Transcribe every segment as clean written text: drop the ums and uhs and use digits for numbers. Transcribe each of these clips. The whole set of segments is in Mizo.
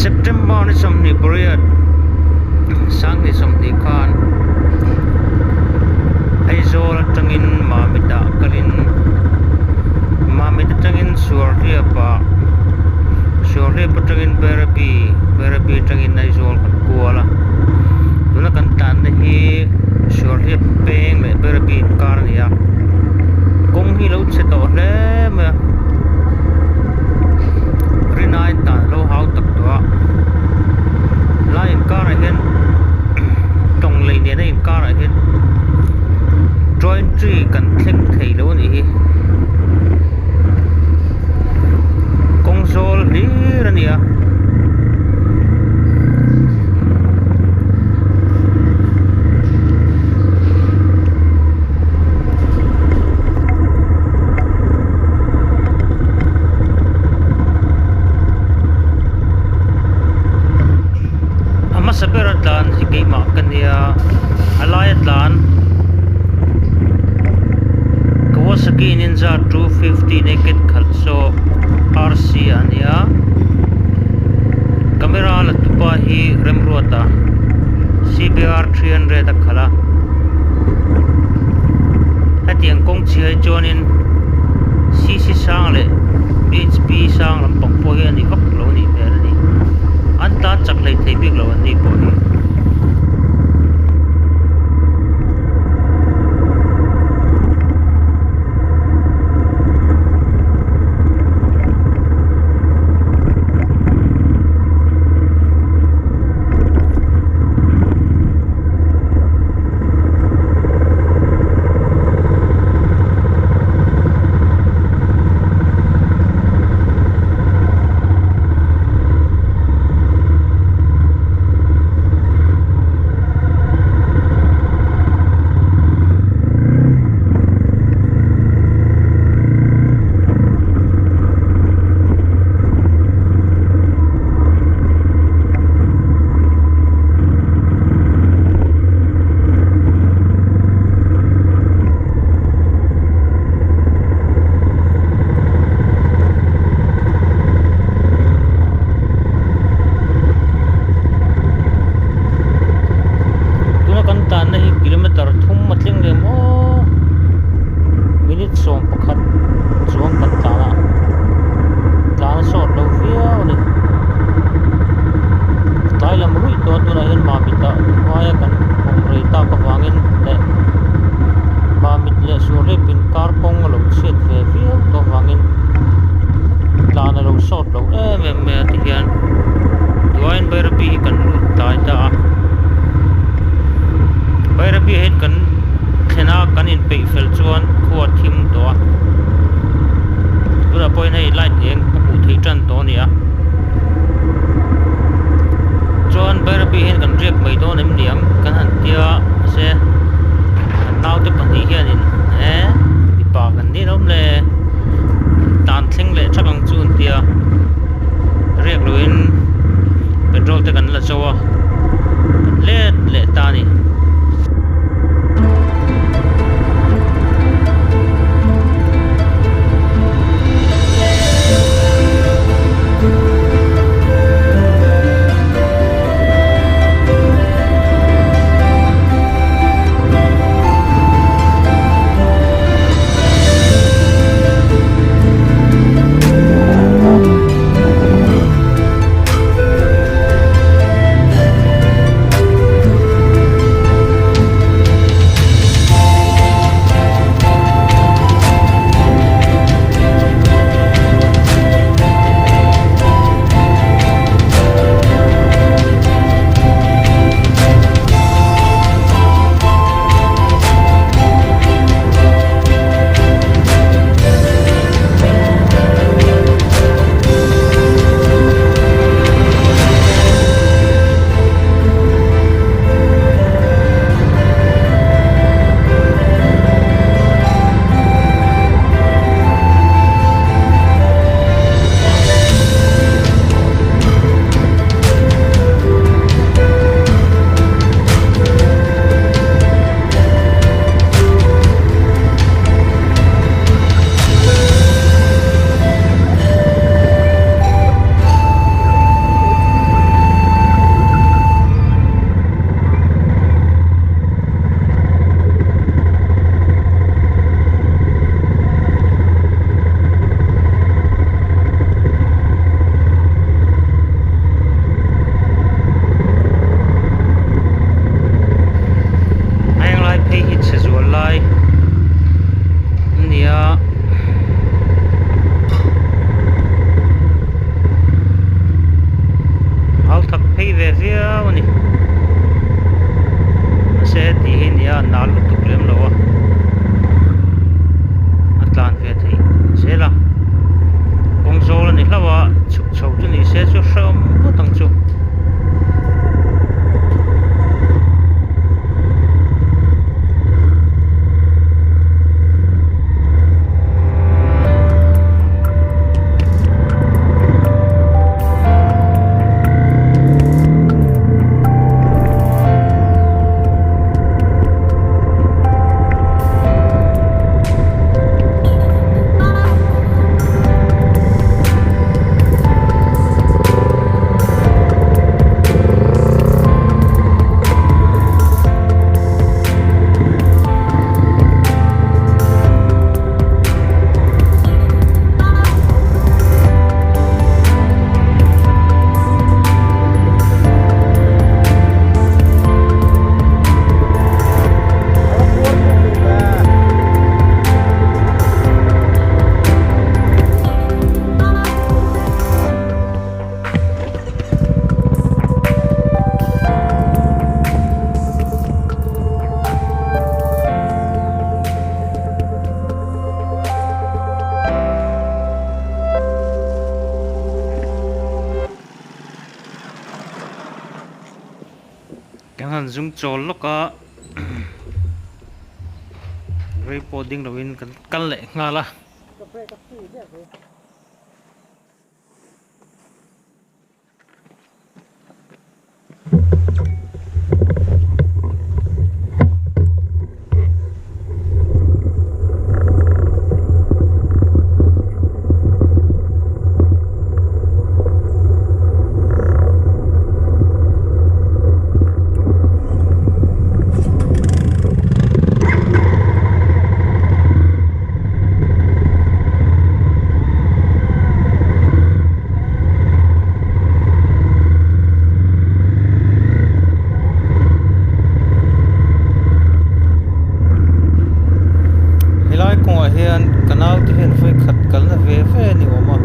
September ni 28 2020 khan Aizawl atangin Mamit ah kalin Mamit atangin Suarhliap ah Suarhliap atangin Bairabi Bairabi atangin Aizawl kan kual a tuna kan tlanna hi Suarhliap peng leh Bairabi inkar a ni a kawng hi a lo chhe tawh hle mai a rinaiin tan a lo hau tak tawh a lai inkarah hian tawng lei nena inkarah hian joint tree kan thleng thei lo a nih hi kawng zawl hlir a ni a. A hmasa ber a tlan hi keimah ka nia a laia tlan Kawasaki Ninja 250 naked khalh saw RC a nia camera la tupa hi Remruata CBR 300 a khalh a hetiang kawng chhia hi chuanin cc sang leh bhp sang lampang pawh hi a ni vak lo a nih hmel a ni an tan chak hlei thei bik lo an ni pawh hi. Tuna kan tanna hi kilometer thum a thleng leh maw minute 11 chuang kan tlan a tlan a sawt lo viau a ni tlai lam ruih tawh a tunah hian mamit ah hmaia kan awm rei tak avangin leh mamit leh suarhlep inkar kawng a lo chhiat ve viau tawh avangin tlan a lo sawt lo em em mai a tihian duaiin Bairabi hi kan lut tlai ta a Bairabi ah hian kan thlen a kan inpeih fel chuan khua a thim tawh a tunah pawhin hei light eng a hmuh theih tan tawh a ni a chuan Bairabi hian kan riak mai dawn em ni ang kan han tia mahse kan naute pahnih hianin eh mipa kan ni lo le tan thleng leh thak ang chu an tia riak loin petrol te kan la zo a kan let leh ta a ni. viau a ni. Mahse heti hi nia nal lutuk lem lo a, a tlan ve theih zel a, kawng zawl a ni hlauh a, chhuk chho chu ni se chu hrehawm ngawt ang chu. Kan han zum chawl lawk a rei pawh ding lovin kan kal leh nghal a. Helai kawngah hian ka naute hian vawi khat kalna ve ve a ni awm a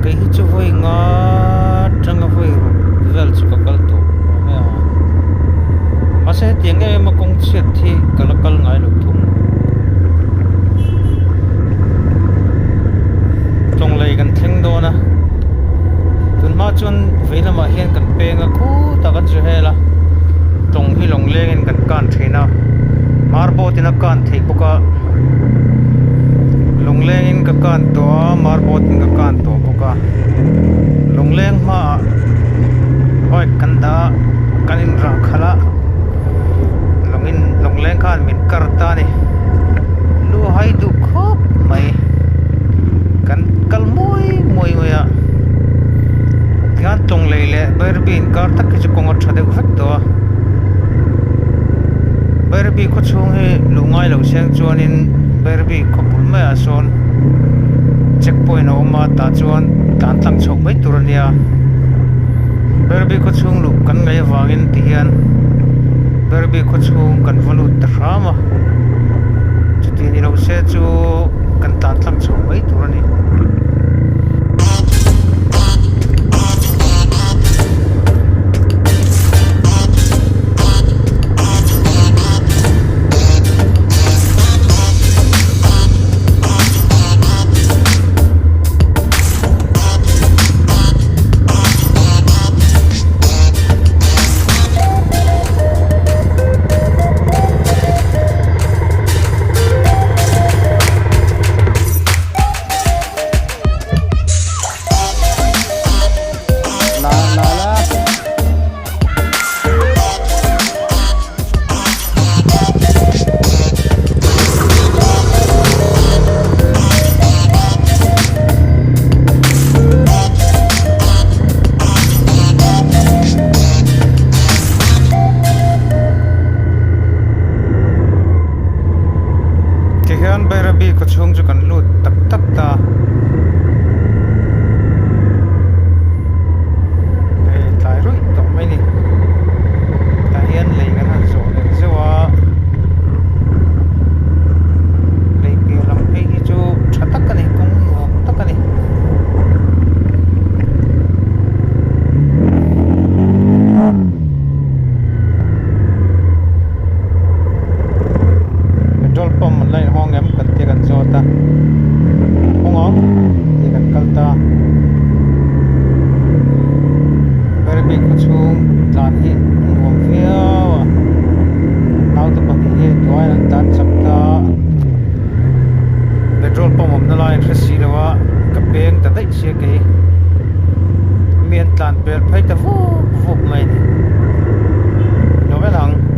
kei hi chu vawi nga atanga vawi ruk vel chu ka kal tawh awm e a mahse hetiang em em a kawng chhiat hi ka la kal ngai lo thung. Chawnglei kan thleng dawn a tunhma chuan vei lamah hian kan peng a khutah kan zu hel a tawng hi lawng lengin kan kan thin a mar boat in a kan theih bawk a lawng lengin ka kan tawh a mar boat in ka kan tawh bawk a lawng leng hmaah bike kan dah a kan inrah khalh a lawngin lawng leng khan min kar ta a ni lu hai duh khawp mai kan kal mawi mawi mai a tikhan tawng lei leh Bairabi inkar tak hi chu kawng a tha deuh vek tawh a Bairabi khaw chhung hi luh ngai loh siang chuanin Bairabi khaw bul maiah sawn check point a awm a tah chuan tlan tlang chhoh mai tur a nia Bairabi khaw chhung luh kan ngaih avangin tihian Bairabi khaw chhung kan va lut ta hram a chuti ni lo se chu kan tlan tlang chho mai tur a ni. tlan pel phei ta vuk vuk mai a ni. Lo vel ang.